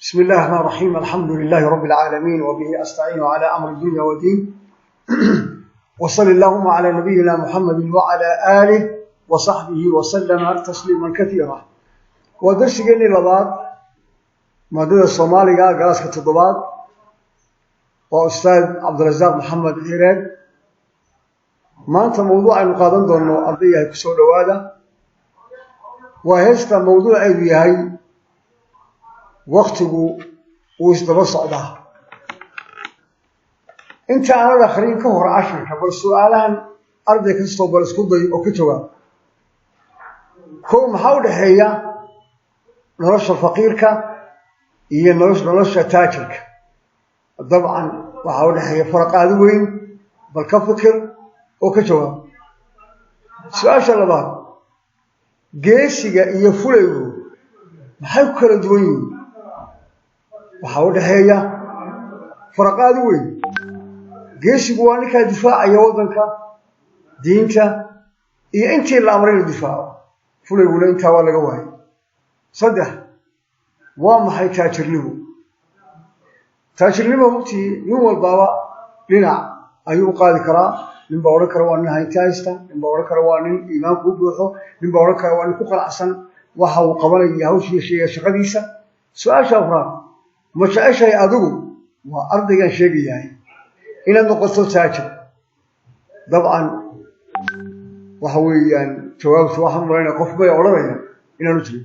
بسم الله الرحمن الرحيم. الحمد لله رب العالمين، وبه أستعين على أمر الدنيا والدين، وصل اللهم على نبينا محمد وعلى آله وصحبه وسلم تسليما كثيرا. Waa labaad maadada Soomaaliga, galaaska toddobaad. Waa Ustaad Cabdirasaaq Maxamed Xireed. Maanta mawduuc aynu qaadan doonno, ardayahay, kusoo dhowaada, waa heesta mawduuceedu yahay "Waktigu wuu isdaba socdaa". Inta aanad akhrin ka hor cashirka, bal su-aalahan arday kastoo bal isku day oo ka jawaab. Kow, maxaa u dhexeeya nolosha faqiirka iyo nolosha taajirka? Dabcan waxaa u dhexeeya faraq aada weyn. Bal ka fikir oo ka jawaab. Su-aasha labaad, geesiga iyo fulaygu maxay ku kala duwan yihiin? Waxaa u dhexeeya faraq aada weyn. Geesigu waa ninkaa difaacaya waddanka, diinta iyo intii la amray la difaaco. Fulayguna intaa waa laga waayay. Saddex, waa maxay taajirnimo? Taajirnimo runtii nin walbaaba dhinac ayuu u qaadi karaa. Nin baa odhan kara waa nin hanti haysta, nin baa odhan kara waa nin iimaanku u buuxo, nin baa odhan kara waa nin ku qanacsan waxa uu qabanaya, hawshiiya sheegaya, shaqadiisa. Su-aasha afraad, ma jeceshahay adigu, waa ardaygaan sheegayahay, inaad noqoto taajir? Dabcan waxa weeyaan jawaabtu waxaan malaynaya qof bay odhanaya inaanu jirin.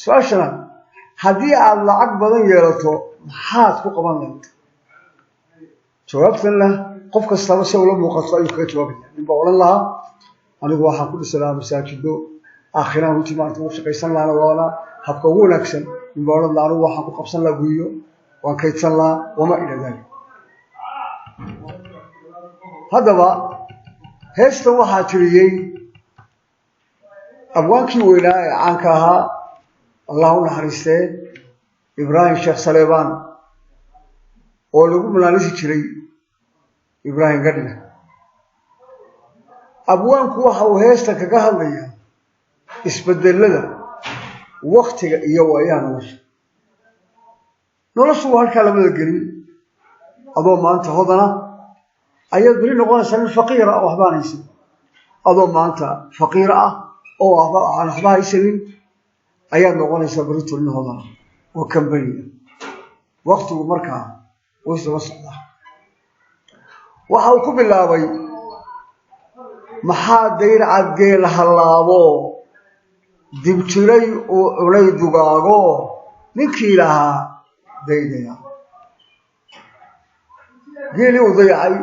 Su-aashana, haddii aada lacag badan yeelato, maxaad ku qaban lahayd? Jawaabtanna qof kastaba si ula muuqato ayuu kaga jawaabaya. Nin baa odhan lahaa anigu waxaan ku dhisi lahaa masaajido, aakhiraan runtii maarata ugu shaqaysan lahaana, waana habka ugu wanaagsan. Nin baa odhan lahaa anigu waxaan ku qabsan lahaa guryo, waan kaydsan lahaa, wamaa ilaa dalik. Haddaba heestan waxaa tiriyey abwaankii weynaa ee caanka ahaa, Allah u naxariistee, Ibraahim Sheekh Saleebaan, oo lagu munaanisi jiray Ibraahim Gadhna. Abwaanku waxa uu heestan kaga hadlayaa isbedelada waktiga iyo waayaha nolosha. Noloshu waa halkaa lamada gelin. Adoo maanta hodana ayaad beri noqonaysaa nin faqiira oo waxba aan haysanin. Adoo maanta faqiira ah oo waxba aan waxba haysanin ayaad noqonaysaa berito nin hodana oo kambaniya. Waktigu markaa wuu isdaba socdaa. Waxa uu ku bilaabay: "Maxaa dayr cadgeel hallaabo, dibjiray uu cunay dugaago, ninkii lahaa daydaya." Geelii uu dayacay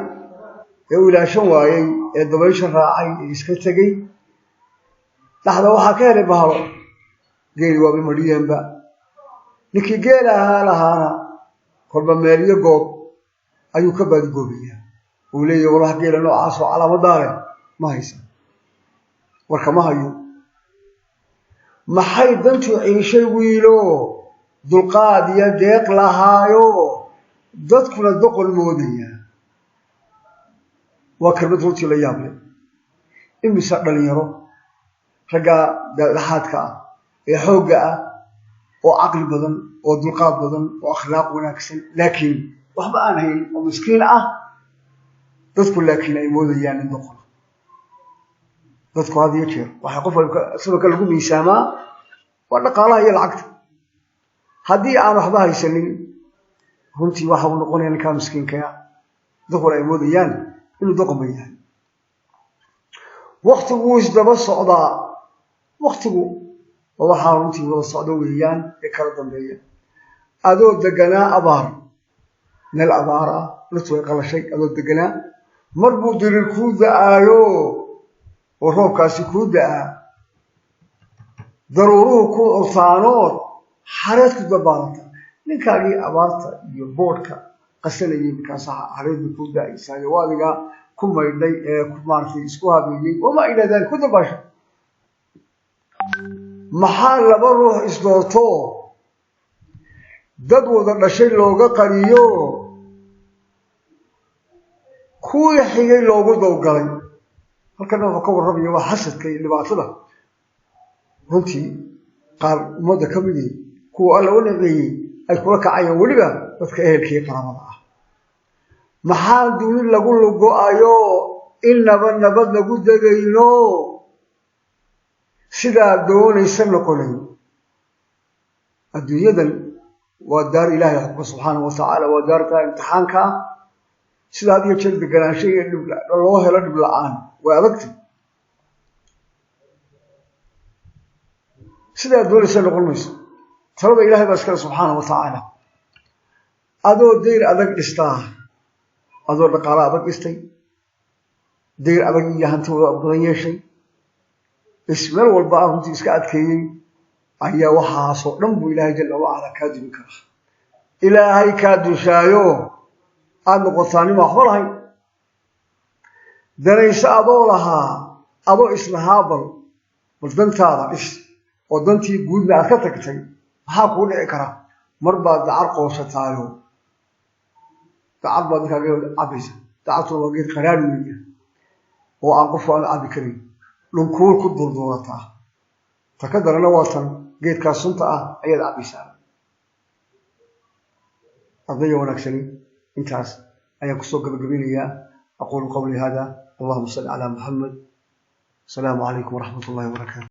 ee uu ilaashan waayey ee dabaysha raacay ee iska tegey, dhaxda waxaa ka helay bahalo. Geeli waaba madhiyeenba. Ninkii geela ahaa lahaana kolba meelyo goob ayuu ka baadigoobayaa. Uu leeyahy wallahi geela noocaas oo calaamadaa leh ma haysa, warka ma hayo. "Maxay dantu ciishay wiilo, dulqaad iyo deeq lahaayo, dadkuna doqon moodaya?" Waa kelmad runtii la yaab leh. Imise dhalinyaro raggaa daadhaxaadka ah ee xoogga ah oo caqli badan oo dulqaad badan oo akhlaaq wanaagsan, laakiin waxba aan hayn oo miskiin ah, dadku laakiin ay moodayaan nin doqona. Dadku had iyo jeer waxay qof sababka lagu miisaamaa waa dhaqaalaha iyo lacagta. Haddii aan waxba haysanin, runtii waxa uu noqonaya ninkaa miskiinkaa dadkuna ay moodayaan inuu doqonba yahay. Waktigu wuu isdaba socdaa. Waktigu waa waxaa runtii wada socdo weeyaan ee kala dambeeya. "Adoo deganaa abaar, meel abaar ah, dhirtu way qalashay, adoo deganaa mar buu diriir kuu da-aayo oo roobkaasi kuu da-aa, daruuruhu ku curtaanood xareed ku dabaalata." Ninkaagii abaarta iyo boodhka qasanayay, markaas xareed bay kuu da-aysaayo, waa adigaa ku maydhay ee maaratay isku habeeyey, wamaa ilaa dalik, ku dabaasha. "Maxaa laba ruux isdoorto, dad wada dhashay looga qariyo, kuwii xigay loogu dawgalay?" Halkana wuxuu ka warramaya waa xasadka iyo dhibaatada runtii qaar ummadda ka midii ku Kuwa Alla u nicmeeyey ay kula kacayaan weliba dadka ehelkii qaraabada ah. Maxaa duni lagu lugo-ayo, inaba nabad lagu degayno, sidaa doonaysa noqonay? Adduunyadan waa daar Ilaahay xukma subxaanahu wa tacaala, waa daarta imtixaanka ah. Sida had iyo jeer deganaansho iyo dhib loo helo dhib la-aan way adagtay. Sidaa doonaysa noqon mayso. Talada Ilahay baa iskale subxaanahu wa tacaala. Adoo dayr adag dhistaa, adoo dhaqaalo adag dhistay, dayr adag iyo hanti badan yeeshay, ismeel walba ah runtii iska adkeeyey, ayaa waxaasoo dhan buu Ilaahay jalla wacala kaa dumin karaa. Ilaahay kaa dushaayo aada noqotaa nima waxba lahayn. Danayso adoo lahaa, adoo islahaa bal dantaada dhis, oo dantii guudna aad ka tagtay, maxaa kuu dhici karaa? Mar baad dacar qooshataayo, dacar baad ninkaaga cabaysa. Dacartuna waa geed qaraari weya oo aan qofku aan cabi karin, dhunkuul ku durduurataa. Ta ka darana waa tan geedkaas sunta ah ayaad cabaysaa. Ardayga wanaagsani, intaas ayaan kusoo gabagabeynayaa. Aquulu qawli hada, allahuma salli calaa Muxamed. Asalaamu calaykum waraxmat ullahi wabarakaatu.